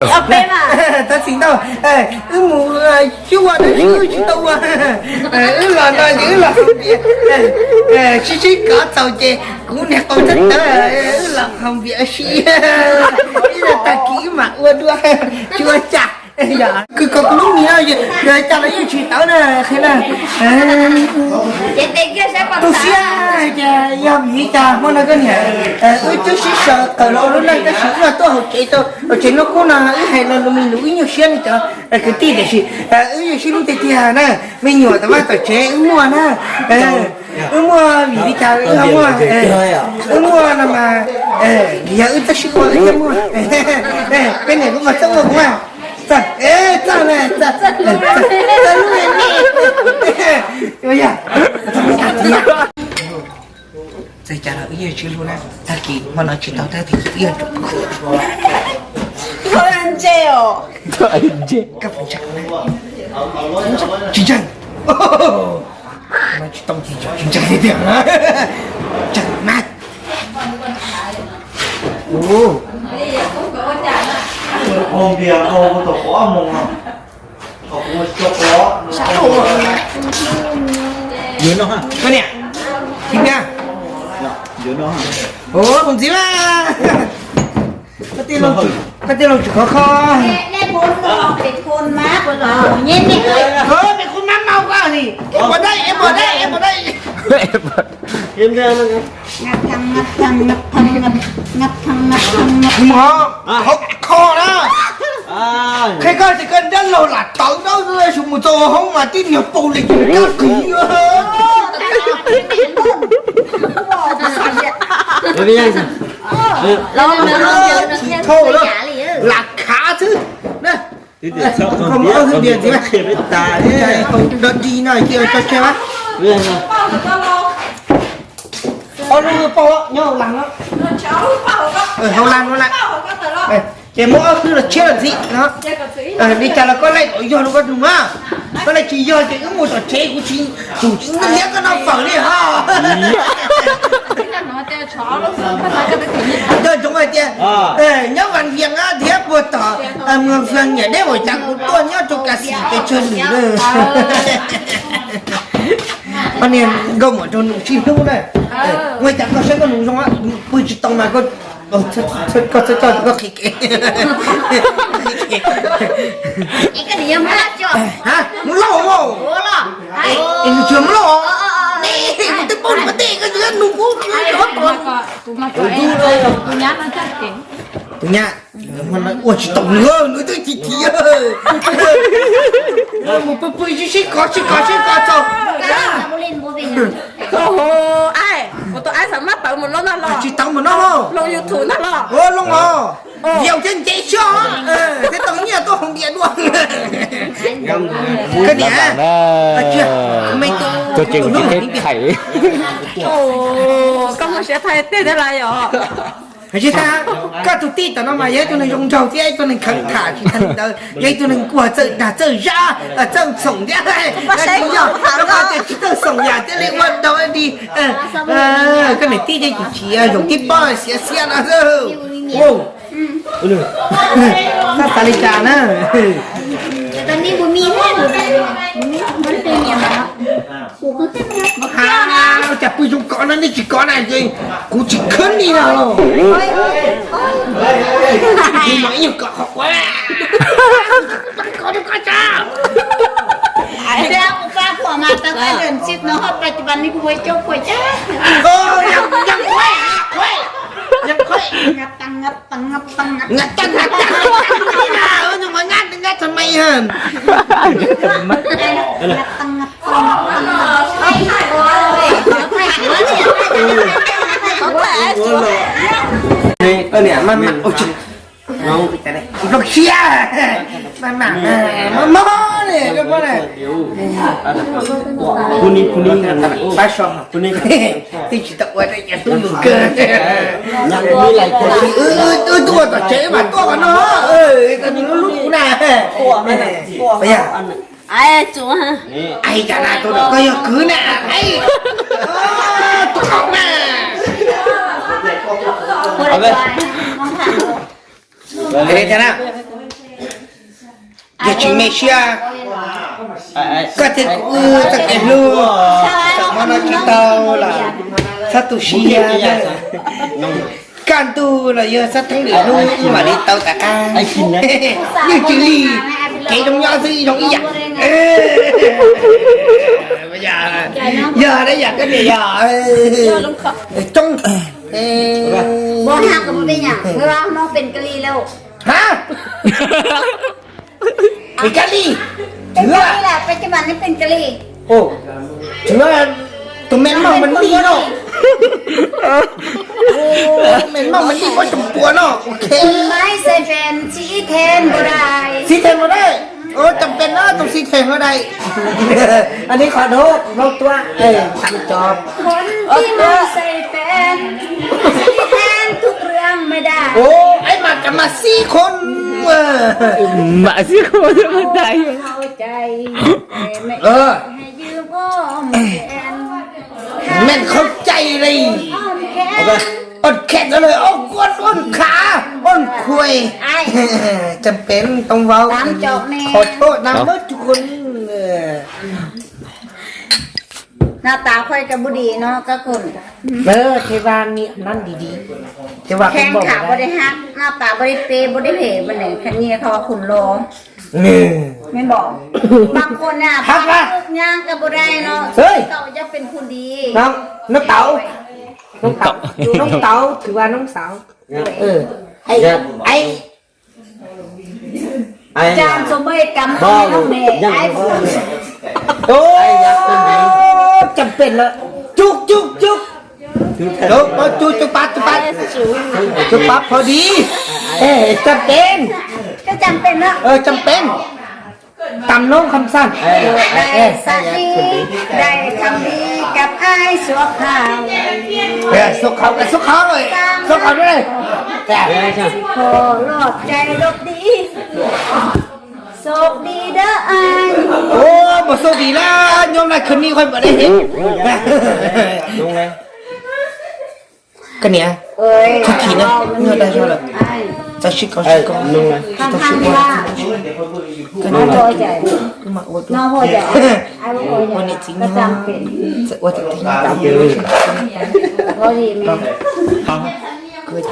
Tab sis ntau, wb mus xyuas ua dab tsi wb tsis tau ua. Wb los no ces wb los haus npias, sib sib kov txaus ces kuv niag qau txhab tawv, wb los haus npias ua si. Ib tag kis wb mam ua dua, tsis ua cas. Kws kom kuv lub mis no yog cas los yeej tsis tawv na, qhia na. Tu siab hais tias yog vim li cas hmo no koj niam wb twb sib sawv qawm los ua lub neej tab sis wb tuaj hauv tsev tau, hauv tsev hnub qub no wb hais lo lus me lus wb nyuaj siab li cov kwv tij tiam sis wb yeej sib hlub tiag tiag na. Me nyuam tom vaj tom tsev wb muaj na, wb muaj vim li cas wb ho muaj, wb muaj no mas yog wb txawj sib ua wb thiaj muaj. Peb niam kuv mas txawj ua kuv mas, txawj, txawj, txawj lub, txawj cas los wb yeej sib hlub na, tag kis hmo no tsis tau tag kis wb yuav tsum ntse os. Tsis ntseeg, tsis ntseeg tiag tiag, ntseeg mas. Koj niam, tsis tiag. Ua tus ntxiv mas, koj tij laug tsis khov kho. Pem khub mab mau koj li, es puas dai, es puas dai, es puas dai. Mus hov kho na. Qhia koj tias koj dab laug lam tawv dawb xwb, mus txog hauv mas tib niag paus li kab qis. Chim dhau, lam khav xwb. Koj mus ob hwj dias ntxiv, hau dog dig no cia tso tseg mas. Ob lub paug nyob hauv las no, hauv las no lawm. Ces muab ob hwj los tshiab los ntxiv no. Li cas los koj laij kom yog rau koj nug na. Koj laij tsis yog ces wb mus tom tsev kuv tsis, kuv tsis liab koj noj fawm li ho. Nco ntsoov hais tias nyob Vaj Vias thiab puag tom Muas Vias nyiam deb npaum cas kuv tuaj nyob rau Kas Xim pes tsawg lwm lawm. Niag nkauj muam rau nus sib hlub na. Ua cas koj saib koj nus zoo, pw tsis tau mas koj txhob coj koj qhia kev. Mus lauj, nws tsis mus lauj. Kuv twb paub nws mas tej koj nus kuv. Tus nyab ua tsis tau nws, nws twb chim chim. Mus pw pw sib sib kov sib kov sib kov txog. Ai, kuv tus aib xav mab tawv mus loj ntag los? Tsis tau mus no. Loo YouTube ntag los? Ua loo os. Vias thiab nce siab os. Thiab tau nyiaj tuaj haus npias dua. Koj niam, me tus, tus hlub, koj muaj siab thaij tej thiab lawm yom? Tsis tas, koj tus tij tam no mas yog ib tug neeg zoo nraug thiab ib tug neeg kheev tham, tsis tas li ntawd yog ib tug neeg kuag txawj dag txawj zab txawj xoom thiab. Yog rau qhov tias tsis txawj xoom yam thiaj li ua dog dig. Koj niam tij ces tsis tsis zoo tib pob xiav xiav no xwb. Xav li cas na? Cas pw zoo kov no nej tsis kov na, kuv tsis khwb li no. Kuv mam ib nyuag kov qhov quav. Kuv pab kuv mas tau kaij lwm txij no hoj pa tis pas ni kuv ua coj kuv cas. Ua nyuag mas ngab ngab tag mej ha. Niam mas Nplooj siab, mob mob li koj pab na. Pab so, twb tsis tau ua rau yus hlub yus kawg. Wb tuaj tom tsev mas tuaj qhov no, koj hlub hlub kuv na. Ai cas na, tus no koj yog kwv na. Tus no na. Yog tsis me siab, koj thiab kuv wb txoj kev hlub, txawm hmo no tsis tau los txhob tu siab. Kaj ntug los yog txhob theeb lwm hnub wb mam li tau tom qab. Yeej tsis li, kev zoo nyob xwb zoo ib yam. Yog da yam koj niam yog coob. Hab, pes kab li, pes kab li, pes kab li. Tus me moj me li no, me moj me li muab tsoom puas no, ok. Xib then ua dai, ua tsoom pes no tus xib then ua dai. Ann li qhov dub, lub tuab, tam cov. Ua, es mas kam mas xib khon, mam xib khon thiab mas tais. Meem khaub cai li, oon khees li, oon khav, oon khuais, jam pem too vauv, qhov tshoj na muab tug khuas. Hnoos tav khuaj cov npub dis no koj khum. Kheej vam nab di di, kheej vam kheej kham npau dej hab, hnoos tav npau dej peb npau dej hem npau dej kham nyiaj kho khum los. Me npau, bas khum na, pab nyab koj npau dej no, tau yog pes khum di. Noob tauv, noob tauv, thwv vam noob tauv. Jam pem lawm, cug cug cug. Cug pab, cug pab, cug pab, cug pab pho di. Jam pem, jam pem. Tam noob kham xaj, dai xam li, dai xam li kab ai suav khau, suav khau, suav khau, suav khau lawm. Loj cai loj di, xov di dawb ai. Mus xov di na, nyob na khwv ni khuaj npam dej heev. Koj niam, txhob chim na, nyob dag zog lawm. Txawm sib koom sib koom, txhob sib ua, koj niam, wb mam ua dua. Ua niam txiv nyob, txawm ua txawm tij nyob, koj los,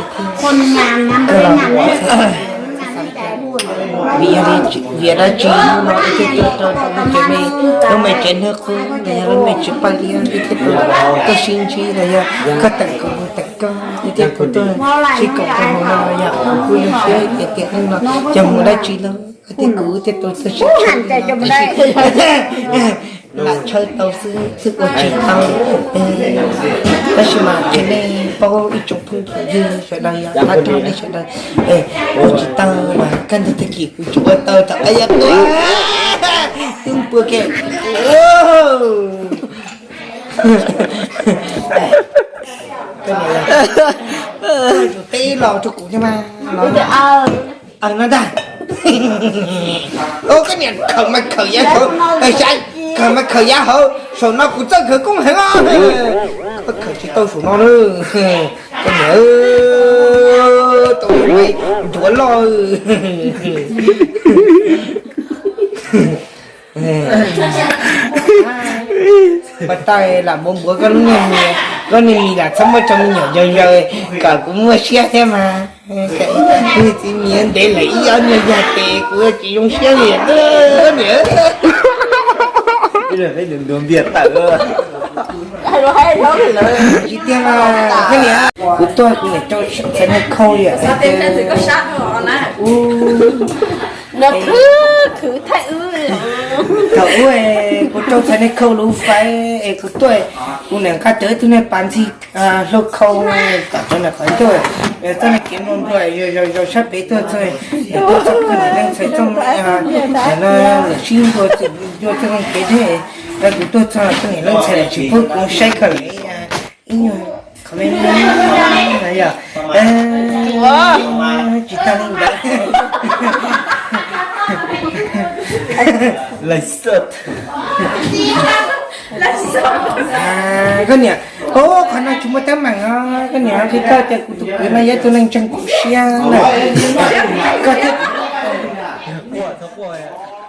vim yog li, vim dab tsi no ib tug tuaj rau lub me, lub me tsev neeg qub, yog lub me tsev paj liab, ib tug tuaj, koj sib ntsib los yog koj tawm kuv tawm koj, ib tug kuv tuaj sib koom rau hauv no, yog kuv kuj zoo siab tias tiam neej no yog mus dab tsi los koj thiab kuv thiaj tau txawj sib ntsib, lam tshawb tau xwb, twb ua tsis tau. Tab sis mas qhia nej paub ib tsoom phooj ywg sawv daws, yog thab rog nej sawv daws, ua tsis tau mas kaj ntug tag kis kuv tsis ua tau tom qab yog tuaj, twb pua ke. Teb los rau kuv thiab mas los. Aw no ntag. Koj niam, khawm mas khawm yav hauv, saib, khawm mas khawm yav hauv, saum no kuv txawj khawm koob heev os. Koj khawm tsis tau saum no na. Koj niam, tau ntuav loj. Pas tas lam npuav npuav koj lub niag mis, koj niag mis lam txhob muab tso me nyuam yau zaws, kom kuv muaj siab thiab mas. Niag txiv mis ntev lawm ib ob nyuag yag ces kuv tsis zoo siab li. Koj niam, tsis tiag mas koj niam, kuv tuaj kuv niam rau txhais niag khau li. Thaum ub kuv rau txhais niag khau lub faib es kuv tuaj, kuv niam nqa rawv ib tug niag pas ntxig hlau khau tom tsob ntawm qhov ncauj, txoj niag kev nplua nplua zaus zaus sab pem tuaj txog, tuaj txog koj niam leej txhais txoj, no lawm sib ntua ncua txoj kev deb, kuv tuaj txog koj niam leej txhais lawm tsis pub kuv saib koj li. Ib nyuag qhov me me no yog tsis tag li ntawd. Koj niam, o, qhov no tsis muaj teeb meem os. Koj niam, qhia koj tias kuv tus kwv no yog tus neeg ntseeg kuv siab na. Koj thiab Quaj txhob quaj.